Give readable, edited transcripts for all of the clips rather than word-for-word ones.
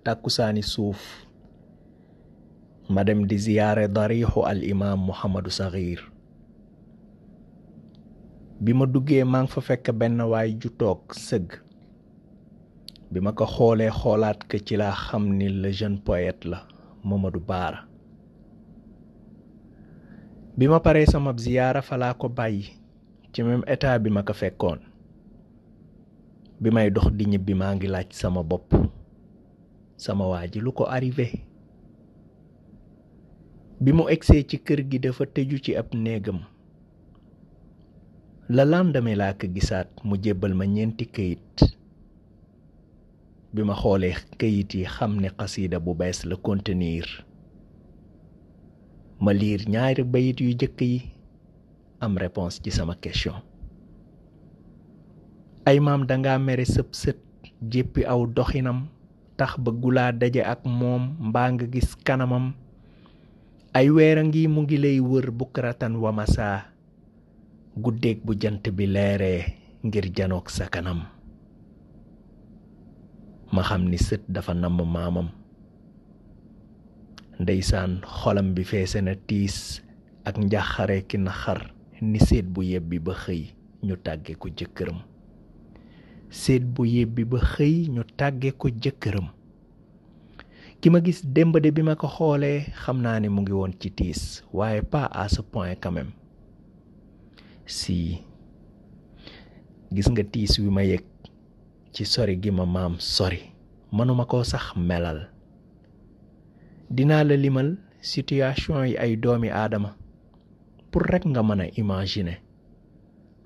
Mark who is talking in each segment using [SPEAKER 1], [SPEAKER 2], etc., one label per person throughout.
[SPEAKER 1] tàkkusaani suuf ma dem di ziyaare darixu al imam Muhammadu Saxiir. bi ma duggee maa ngi fa fekk benn waay ju toog sëgg. bi ma ko xoolee xoolaat ko ci laa xam ni le jeune poète la Mamadou Baara. bi ma paree sama ziyaara fa laa ko bàyyi ci même état bi ma ko fekkoon. bi may dox di ñibbi maa ngi laaj sama bopp sama waa ji lu ko arrivé. bi mu egsee ci kër gi dafa tëju ci ab néegam. le lendemain laa ko gisaat mu jébbal ma 4 këyit. bi ma xoolee këyit yi xam ne xasida bu bees la contenir. ma liir 2 bayit yu jëkk yi am réponse ci sama question. ay maam danga mere sëb sët jéppi aw doxinam tax ba gulaa daje ak moom mbaa nga gis kanamam. ay weera ngi mu ngi lay wër bukratan wa masaa guddeeg bu jant bi leeree ngir janoog sa kanam. ma xam ni sët dafa namm maamam. ndeysaan xolam bi feese na tiis ak njaxare ki naxar ni seet bu yebbi ba xëy ñu tàgge ko jëkkëram. seet bu yebbi ba xëy ñu tàgge ko jëkkëram. ki ma gis démb de bi ma ko xoolee xam naa ne mu ngi woon ci tiis waaye pas à ce point quand même. si gis nga tiis wi ma yëg ci sori gi ma maam sori mënuma koo sax melal. dinaa la limal situation yi ay doomi aadama pour rekk nga mën a imaginer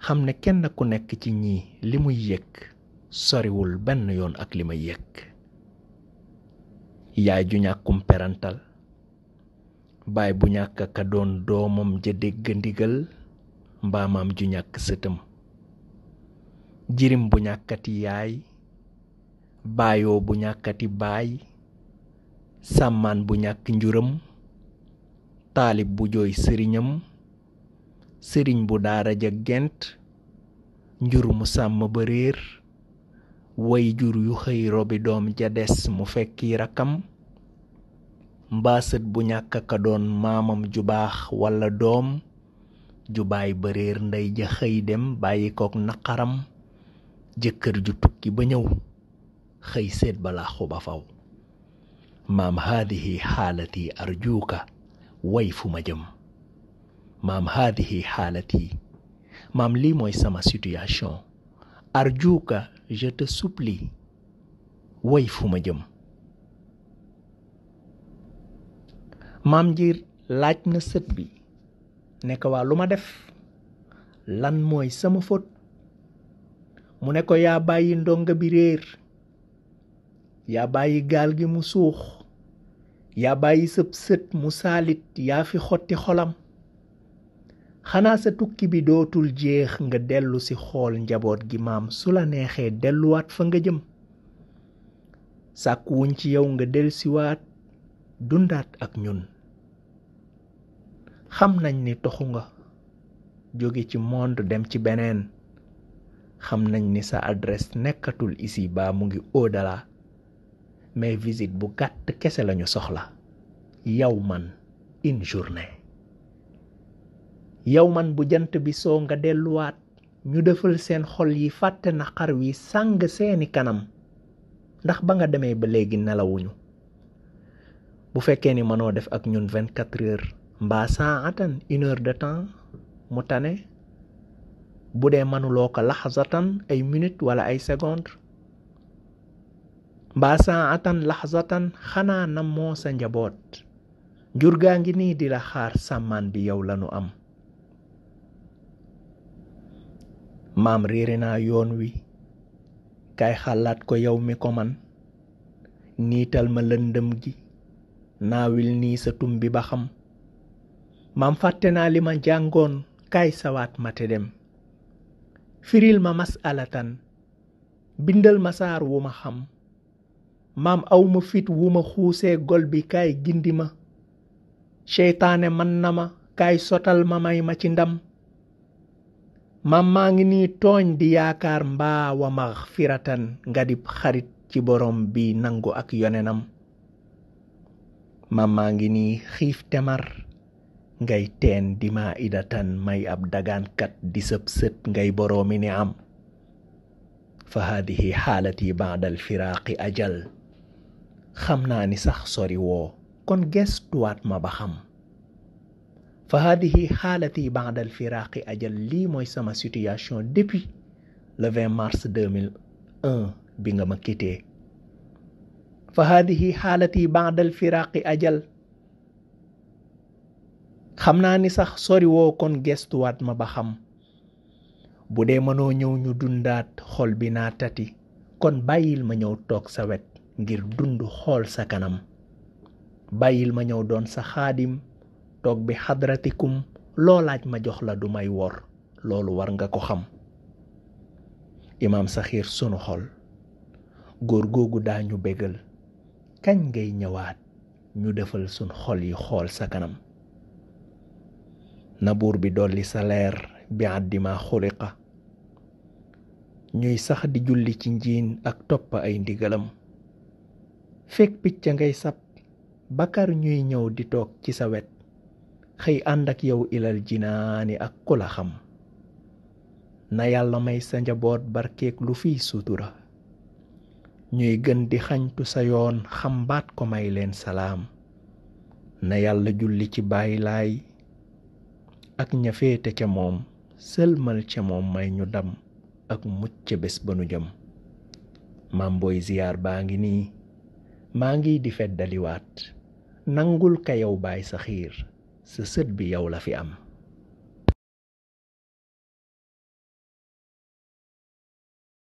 [SPEAKER 1] xam ne kenn ku nekk ci ñii li muy yëg soriwul benn yoon ak li ma yëg. yaay ju ñàkkum perantal, baay bu ñàkk ka doon doomam ja dégg ndigal mbaa maam ju ñàkk sëtam. jirim bu ñàkkati yaay, baayoo bu ñàkkati baay, sàmmaan bu ñàkk njuram, taalib bu jooy sëriñam, sëriñ bu daara ja gent, njur mu sàmm ba réer, way jur yu xëy robi doom ja des mu fekki rakam, mbaasët bu ñàkk ka doon maamam ju baax walla doom ju baay ba réer ndey ja xëy dem bàyyi kook naqaram, jëkkër ju tukki ba ñëw xëy seet ba làqu ba faw. maam haadihi xaalati arjuuka way fu ma jëm. maam haadihi xaalati maam lii mooy sama situation. arjuuka je te supplie way fu ma jëm. maam ji laaj na sët bi ne ko waa lu ma def, lan mooy sama faute. mu ne ko yaa bàyyi ndonga bi réer, yaa bàyyi gaal gi mu suux, yaa bàyyi sëb sët mu saalit, yaa fi xotti xolam. xanaa sa tukki bi dootul jeex nga dellu si xool njaboot gi maam su la neexee delluwaat fa nga jëm. sàkku wuñ ci yow nga dellusiwaat dundaat ak ñun. xam nañ ni toxu nga jóge ci monde dem ci beneen. xam nañ ni sa adresse nekkatul ici ba mu ngi au-delà, mais visite bu gàtt kese lañu soxla. yow man une journée. yow man bu jant bi soo nga delluwaat ñu defal seen xol yi fàtte naqar wi sàng seeni kanam. ndax ba nga demee ba léegi nelawuñu. bu fekkee ni mënoo def ak ñun 24 heures mbaa saatan 1 heure de temps mu tane. bu dee mënuloo ko laxzatan ay minute wala ay seconde. mbaa saatan laxzatan xanaa nam moo sa njaboot. njur gaa ngi nii di la xaar, sàmmaan bi yow lanu am. maam réere naa yoon wi, kay xalaat ko yow mi ko man. niital ma lëndëm gi, naawil nii sa tumbi ba xam. maam fàtte naa li ma jàngoon, kay sawaat ma te dem. firil ma masalatan, bindal ma saar wu ma xam. maam aw ma fit wu ma xuusee gol bi, kay gindi ma. seytaane man na ma, kay sotal ma may ma ci ndam. maam maa ngi nii tooñ di yaakaar mbaa wa maxfiratan nga di xarit ci borom bi nangu ak yonenam. Mama ngi nii xiif te mar ngay teen di ma idatan may ab dagaankat di sëb sët ngay boroomi ni am. fa hadihi xaalati baadal firaaqi ajal. xam naa ni sax sori woo kon gestuwaat ma ba xam. fa hadihi xaalati baadal firaaqi ajal. lii mooy sama situation depuis le 20 mars 2001 bi nga ma quitté. fa hadihi xaalati baadal firaaqi ajal. xam naa ni sax sori woo kon gestuwaat ma ba xam. bu dee mënoo ñëw ñu dundaat xol bi naa tati kon bàyyil ma ñëw toog sa wet ngir dund xool sa kanam. bàyyil ma ñëw doon sa xaadim toog bi xadratikum loo laaj ma jox la du may wor loolu war nga ko xam. Imam Saxiir sunu xol góor googu daañu bégal kañ ngay ñëwaat ñu defal sun xol yi xool sa kanam. na buur bi dolli sa leer bi àddima xuliqa ñuy sax di julli ci njiin ak topp ay ndigalam. fekk picc ngay sab bakar ñuy ñëw di toog ci sa wet xëy ànd ak yow ilal jinaani ak ku la xam. na yàlla may sa njaboot barkeek lu fiy sutura ñuy gën di xañtu sa yoon xam baat ko may leen salaam. na yàlla julli ci Baay Laay ak ña féete ca moom sëlmal ca moom may ñu dam ak mucc bés ba nu jëm. Maam Boy ziyaar baa ngi nii maa ngi di feddaliwaat nangul ka yow Baay Saxiir sa sët bi yow la fi am.